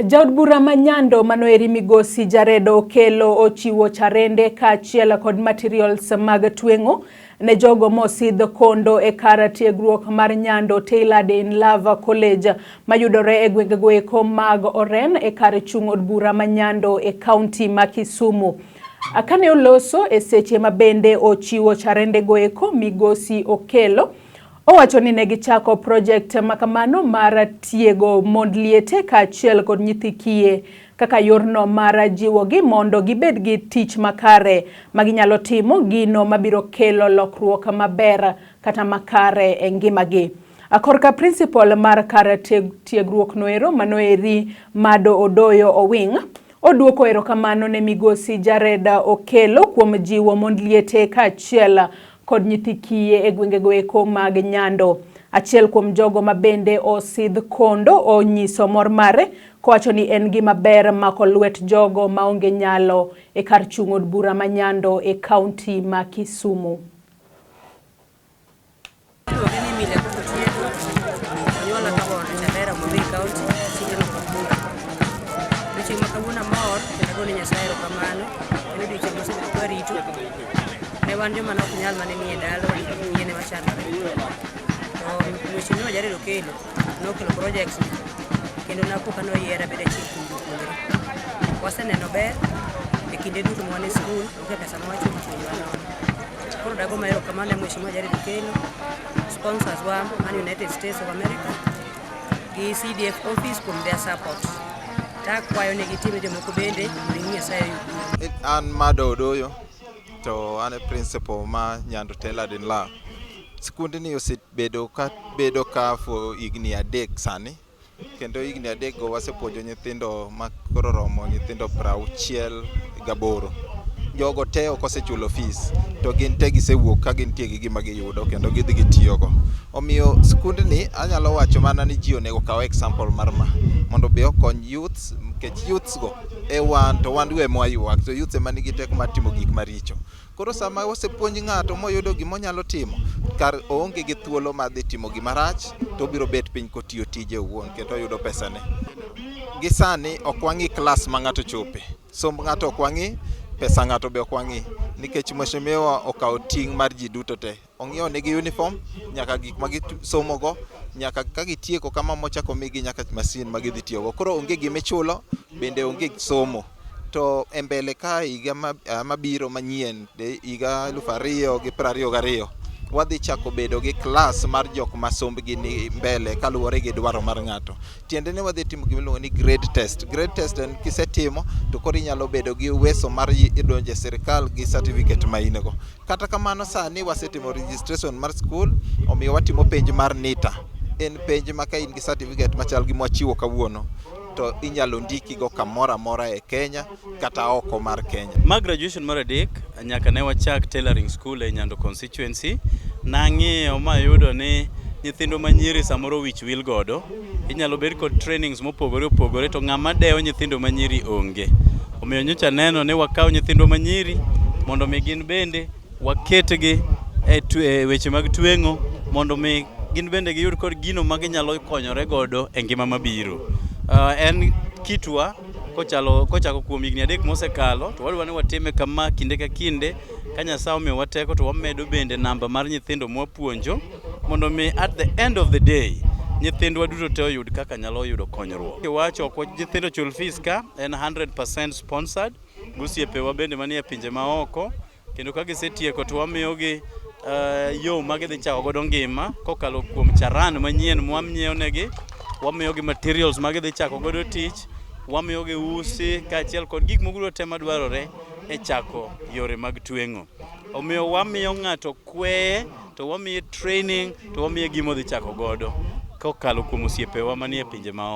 Jaod bura ma Nyando manoeri migosi Jared Okello ochiwo charende kaachiel kod materials mag tweng'o ne jogo mosidh kondo e kar tiegruok mar Nyando Tailored in Love College mayudore e gwengego eko mag Oren e kar chung' od bura ma Nyando e kaunti ma Kisumu. Kane oloso e seche ma bende ochiwo charendego eko migosi Okello owacho ni ne gichako project makamano mar tiego mond liete kaachiel kod nyithi kiye kaka yorno mar jiwogi mondo gibed gi tich makare ma ginyalo timo gino mabiro kelo lokruok maber kata makare e ngimagi. Korka principal mar kar tiegruok noero manoeri Mado Odoyo Owing oduoko erokamano ne migosi Jared Okello kuom jiwo mond liete kaachiel kod nyithi kiye e gwengego eko mag Nyando. Achiel kuom jogo ma bende osidh kondo onyiso mor mare kowacho ni en gima ber mako lwet jogo maonge nyalo e kar chung' od bura ma Nyando e kaunti ma Kisumu. Iluonge ni Emilia Koko Otieno, onyuola Kabondo, Chandera, Homa Bay County, City of Kakuma. Odiochieng' ma kawuono amor kendo agone Nyasaye erokamano. En odiochieng' mosebedo kwarito. Ne wan joma ne ok nyal mane nie dala, wan kiye ne wachandore. To Mheshimiwa Jared Okello nokelo projects ni kendo napo ka noyiera bedo achiel kuom jopuonjre. Waseneno ber e kinde duto ma wan e skul, onge pesa ma wachulo puonjwa nono. Koro dago ma erokamano ne Mheshimiwa Jared Okello, sponsors wa man United States of America gi CDF office kuom their support. Takwayo ni gitim jomoko bende mondo gi Nyasaye oyud duong'. An Mado Odoyo to an e principal ma Nyando Tailored in Love. Skundni osebedo ka bedo ka for higni 3 sani kendo higni 3 go wasepuonjo nyithindo ma koro romo nyithindo 68. Jogo te ok osechulo fees to gin te gisewuok ka gintie gi gima giyudo kendo gidhi gitiyogo. Omiyo skundni anyalo wacho mana ni ji onego okaw example mar ma mondo be okony youths nikech youths go e wan to wan go ema waywak to youths ema nigi teko mar timo gik maricho. Koro sama osepuonj ng'ato moyudo gima onyalo timo, kar oonge gi thuolo mar dhi timo gima rach to obiro bet piny kotiyo tije owuon kendo oyudo pesane. Gi sani ok wang'i klas ma ng'ato chope, somb ng'ato ok wang'i, pesa ng'ato be ok wang'i nikech mheshimiwa okawo ting' mar ji duto te. Ong'iewo negi uniform, nyaka gik ma gisomogo, nyaka ka gitieko kama mochako migi nyaka masin ma gidhi tiyogo. Koro onge gima ichulo, bende onge somo. To e mbele ka higa mabiro manyien, higa 2022, wadhi chako bedo gi klas mar jok ma sombgi ni mbele kaluwore gi dwaro mar ng'ato. Tiende ni wadhi timo gima iluongo ni grade test. Grade test en kisetimo to koro inyalo bedo gi uweso mar donjo e sirikal gi certificate ma in go. Kata kamano sani wasetimo registration mar skul, omiyo watimo penj mar NITA. En penj ma ka in gi certificate machal gi mwachiwo kawuono to inyalo ndiki go kamoro amora e Kenya kata oko mar Kenya. Ma graduation mar 3 nyaka ne wachak tailoring school e Nyando constituency. Nang'iyo mayudo ni nyithindwa manyiri samoro wich wil godo. Inyalo bed kod trainings mopogore opogore to ng'ama dewo nyithindo manyiri onge. Omiyo nyocha neno ni wakaw nyithindwa manyiri mondo mi gin bende waketgi e weche mag tweng'o mondo mi gin bende giyud kod gino ma ginyalo konyore godo e ngima mabiro. En kitwa kochako kuom higni 3 mosekalo to wadwa ni watime kama kinde ka kinde ka Nyasaye omiyowa teko to wamedo bende namba mar nyithindo mwapuonjo mondo mi at the end of the day nyithindwa duto te oyud kaka nyalo yudo konyruok. Iwacho ok nyithindo chul fees ka en 100% sponsored gosiepewa bende manie pinje maoko kendo ka gisetieko to wamiyogi yo ma gidhi chako godo ngima kokalo kuom charan manyien mwanyiewo negi, wamiyogi materials ma gidhi chako godo tich, wamiyogi usi kaachiel kod gik moko duto te madwarore e chako yore mag tweng'o. Omiyo wamiyo ng'ato kweye to wamiye training to wamiye gima odhi chako godo kokalo kuom osiepewa manie pinje maoko.